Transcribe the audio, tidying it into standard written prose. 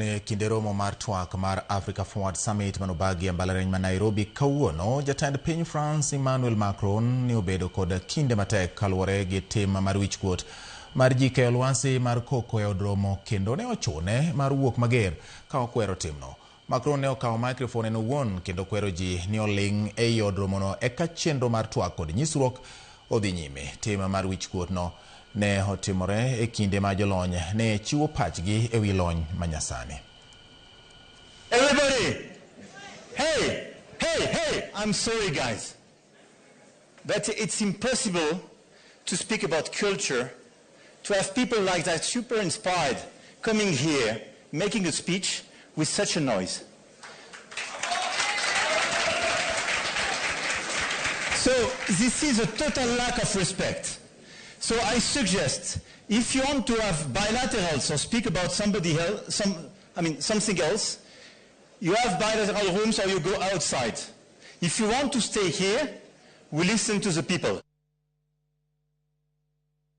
E kinde romo mar twak mar Africa Forward Summit manobagi e mbalariany ma Nairobi kawuono, jatend piny France Emmanuel Macron ne obedo kod kinde matek kaluwore gi tim mar wichkuot mar ji keyo lwasi mar koko e od romo kendo ne ochune mar wuok mager ka okwero timno. Macron ne okawo microphone en owuon kendo kwero ji ni oling' ei od romono eka chenro mar twak kod nyisruok odhi nyime. Tim mar wichkuot no ne otimore e kinde ma jolony ne chiwo pachgi e wi lony manyasani. Everybody, hey, hey, hey, I'm sorry guys, but it's impossible to speak about culture, to have people like that super inspired coming here, making a speech with such a noise. So this is a total lack of respect. So I suggest, if you want to have bilaterals or speak about somebody else, something else, you have bilateral rooms or you go outside. If you want to stay here, we listen to the people.